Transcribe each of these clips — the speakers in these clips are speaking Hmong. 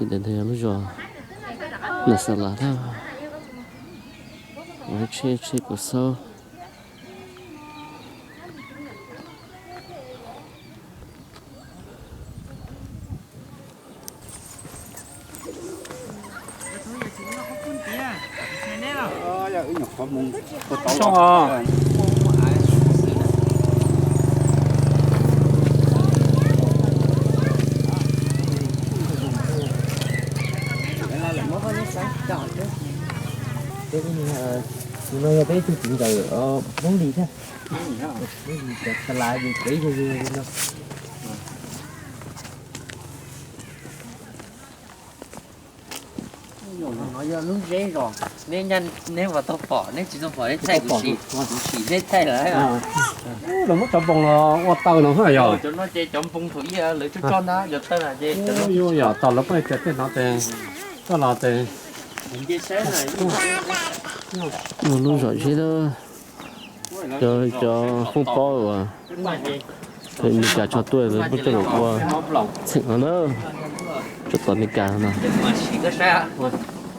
Ntawm no yog lub zos Nas Xas Las na, tsheb tsheb kuv xauj. Tus no yog peb ib tug txiv ntxawm Hmoob Lis thiab. Hmoob Lis cov Xas Las ces peb yog yug li no. No yog lub zeb zos, neb, neb puas tau pom, neb tsis tau pom neb thaij kuv sim, kuv sim neb thaij lawm. Los muab cov npoo los ua taw no yog. Cov no ces cov npoo thaum ub lawv tso tso ntag, cov taw no ces yog tom lawv poj niam tseem tej no ces koj los ces. Lub zos zeb, cov, cov Hmoob paub uas Meskas tso tuaj lawv muab coj los ua txheem no na, tso tom Meskas no.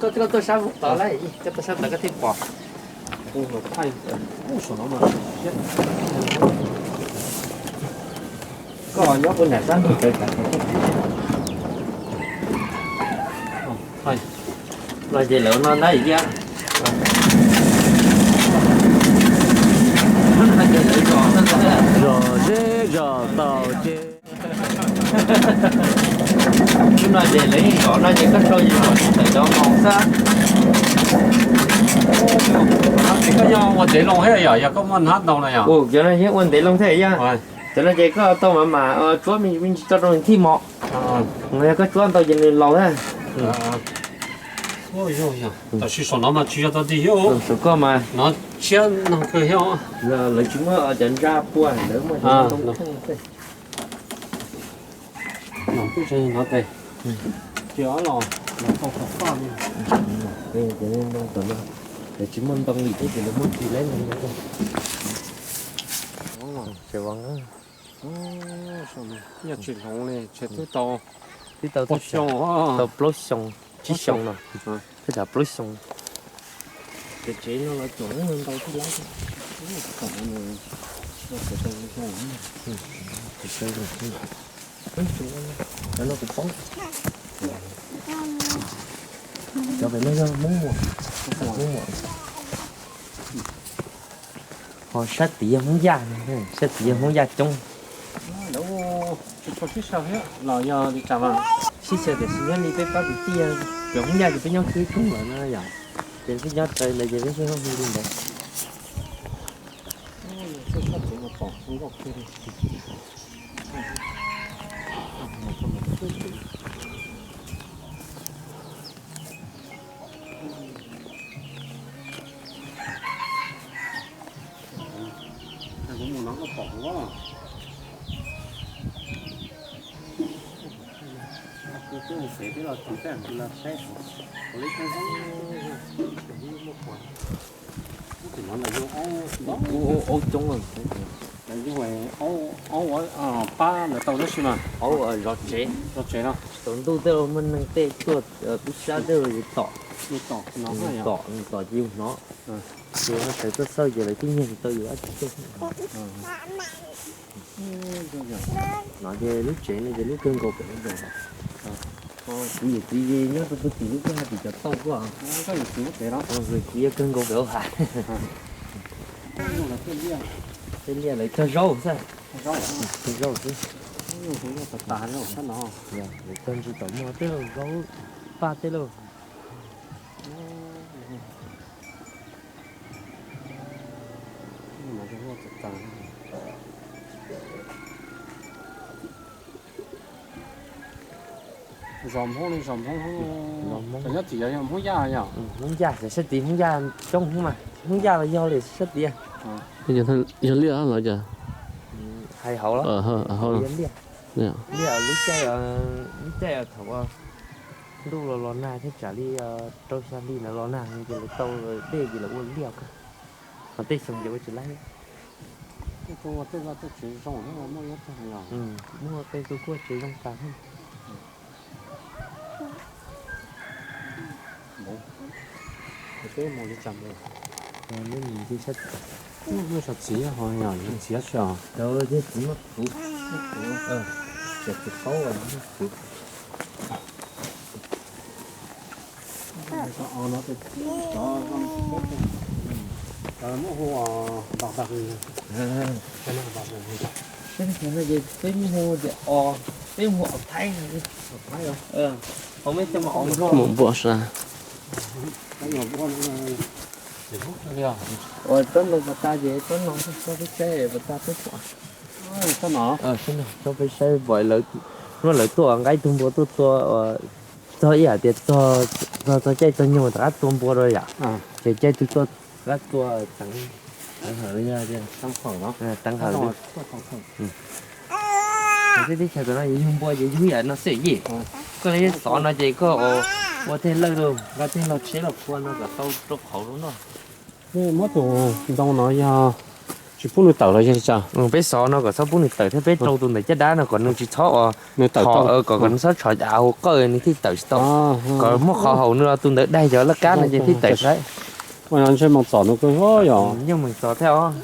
Koj nyob puag nram sab ntug pem. Los ces lawv no ntag thiab. Zos zeb zos taus ces. Lub no ces lawv yeej zov no ces koj sau yus los tsis tawm cov npoo xwb. Ces koj yog ua ntev loo thiab yom, yog koj muaj hnab ntau no yom? Cov no yeej ua ntev loo thiab yom. Cov no ces koj tau mam mam tsuab me ntsis tso rau nws thij mos. Yog koj tsuab ntau ces nws laus thiab. Tam sim saum no mas tsis yog tau ti thiab, saum koj mas no tshiab no kawg thiab. Lawv tsis muaj cov ntsa pua, lawv muaj cov ntoo xwb. Los kuj tseem no tes, ces ob los los tau tom koj li. Lawv tsis muaj ntoo li thiab ces lawv muab tsis lawm. Yog tsis hloov li ces twb tau, twb tau pua xyoo, tau plaub xyoo, tsib xyoo no, thaj tsam plaub xyoo. Ces tsev no los tseem ntau tib lab. Cov no kuv paub. Cov pem no yog Hmoob Muas, Hmoob Muas. Ho sab tid yog Hmoob Yaj, sab tid yog Hmoob Yaj coob. Sib xyaw tiam sis nyob li peb pab kwv tij, cov Hmoob Yaj ces peb nyob khwb koob lawm no yom, ces peb nyob raws ntawd ces peb thiaj li ntawd. Aub coob, aub pab lawv tau tab sis mas aub zov tsev, zov tsev no. Tsaus ntuj tej muaj neeg tej tuaj tub sab tej tom, tom, tom ces yus hnov. Ces no sawv tuaj xauj ces lawv twb nyiag tsis tau yus dab tsi tej. No ces lub tsev no ces lub kawg nkaus pem no. Kuv yawm txiv nyob rau puag tim lub kwj ha tim cov tauj tuaj. Kuv txiv yog kawg nkaus pem hauv hav. Tej liaj lawv cog zaub xwb. Cog zaub xwb. Lawv cog ntsis tom muag tej lauj, zaub paj tej lauj. Zos Hmoob li zos Hmoob, nyob tim yog Hmoob Yaj yom? Hmoob Yaj, sab tid Hmoob Yaj coob Hmoob mas, Hmoob Yaj los yog li sab tid. Yog liaj los cas? Hais hauv los? Yog liaj. Liaj lub caij, lub caij thaum ntuj los los nag thiab tsam li rau xya hli ntawd los nag ces lawv tau dej ces lawv ua liaj kawg. Ho tej xyoo ces ua tsis laib. Muaj tej tug kuj tsev zoo tas thiab. Peb mus li cas mus? Lub nim ti sab, muaj sab txiv ho yog txiv sab. Txiv muaj kuv, muaj kuv, txiv qaub muaj kuv. Muaj hu dag dag, peb mus hu tias os, peb mus hu os Thaib, mus npua sab. Ua tsob ntoo pas tas ces tsob no tsob peb saib pas tas peb pom. Tsob peb saib pom lawv, hnub lawv tuaj nqa ib tug npua tuaj tua, txog ib hais tias txog txog caij txog nyoog rov qab tua npua rau yom. Ces caij twg tuaj rov qab tua teev, teev hawm li, teev hawm li. Teb chaws tom no yog yug npua ces yug yam no xwb yij. Koj li xov no ces koj ua tej lawj rau, nqa tej log tsheb los phua no kom tau rau qhauv rau noj. Muab tus ntoo no yog tsis pub nws tawm los yog li cas? Peb xov no kom txhob pub nws tawm thiab peb rau tus ntawm caj dab no kom nws tsis txhob ua, nws tawm, kom kom nws txhob tshov av hauv qawj nws thiaj tawm tsis tau. Kom muab qhov haum nws los tus ntawd daig cov laj kab no ces thiaj tawm saib. Ua no ntshe mus txom nws kawg yom. Yeej mus txom thiab os.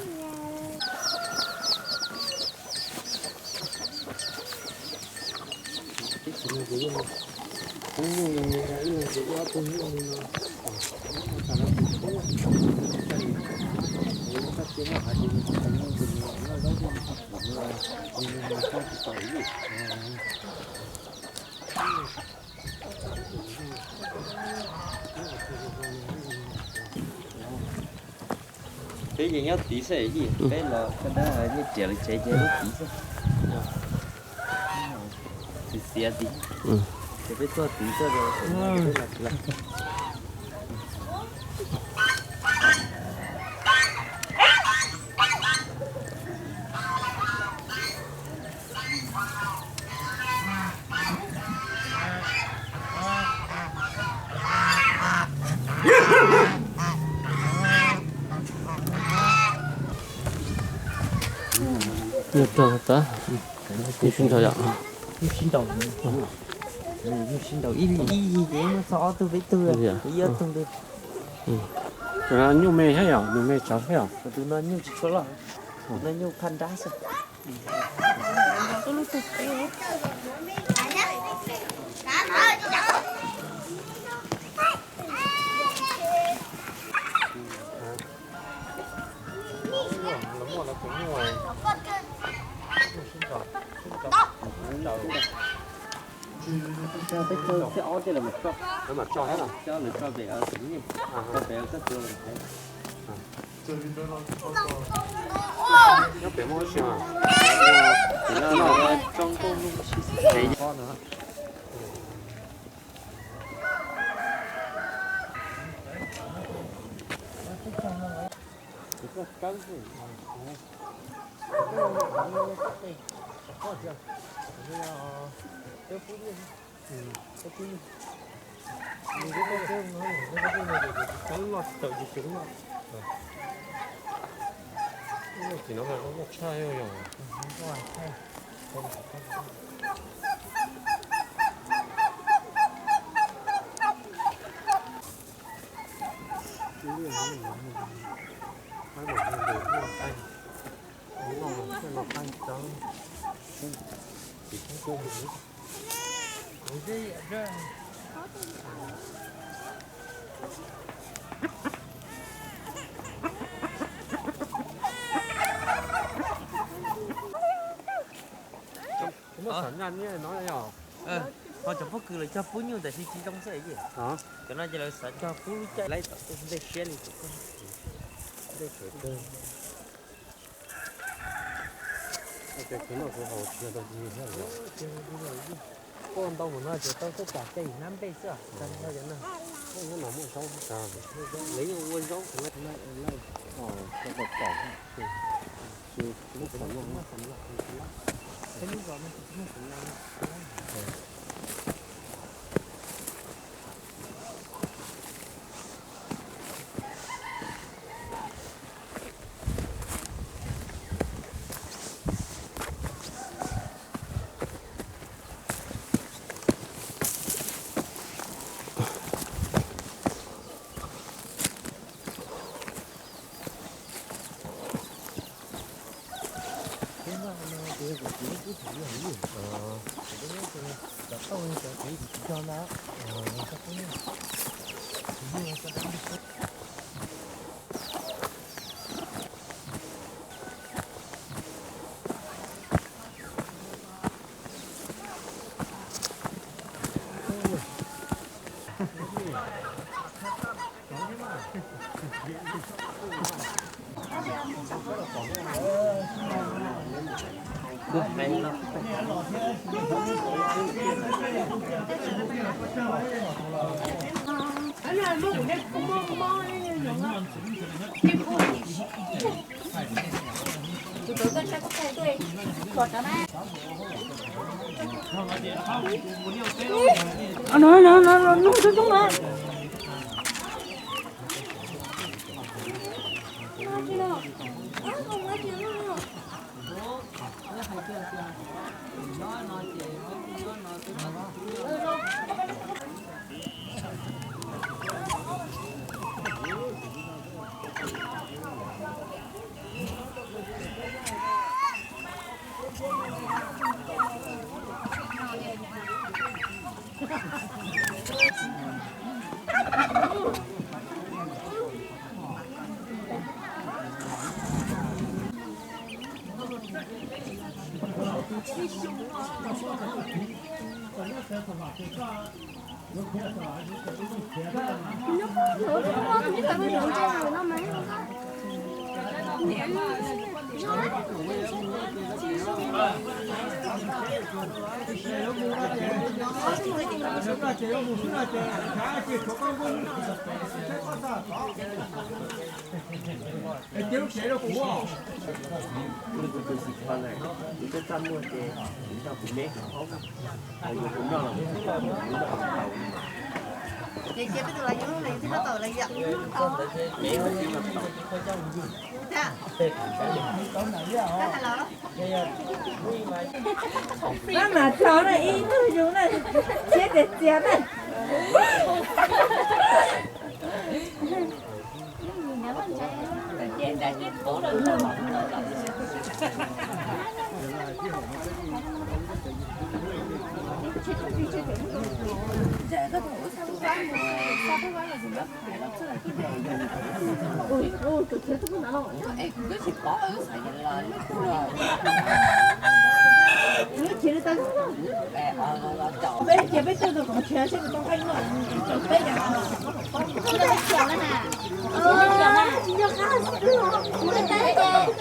Peb ces nyob tid xwb yij, peb los koj dab nyiaj riam lawv tsev ces lub tid xwb. Xiav xiav tid, ces peb tuaj tid tuaj. Nyuj rog tas, nyuj sib nraus yom. Nyuj sib nraus, nyuj sib nraus ib yig ces muab txog ob tug peb tug, ib ob tug li. Tus no nyuj me thiab yom, nyuj me tsawv thiab yom. Tus no nyuj tsis tshua loj, tus no nyuj phaj nrab xwb. Peb tso ob tej los mam tso, lawv mam tso pem, pem koj tua los. Nyob pem muaj ib si mas, pem no tso nkauj nug si xev. Muab xov nyaj niaj no yog? Ho cov pob kws lawv cog pub nyuj tab sis tsis zoo xwb yij. Cov no ces lawv xav cog pub lub caij laib tom tej ntej siab li. Ntej sawv kawg. Ces kuv noj kuv haus tsis yog tau tus yug thiab. Quaj ntau mus no ces tau tej tsam caij nab npej xwb. Hnub no muaj zaub, lawv yeej ua zaub. No, no, no, no, nug coob coob na. Pab mas txaus na, ib tug yus na, siab txias txias na.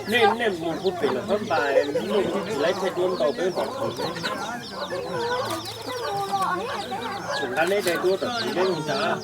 Nej, nej mus puag pem lawm pab npas, nej tsis txhob laib thaij duab ntau peb npam. Tsum nqa neb daim duab tom tsev peb mus ntag.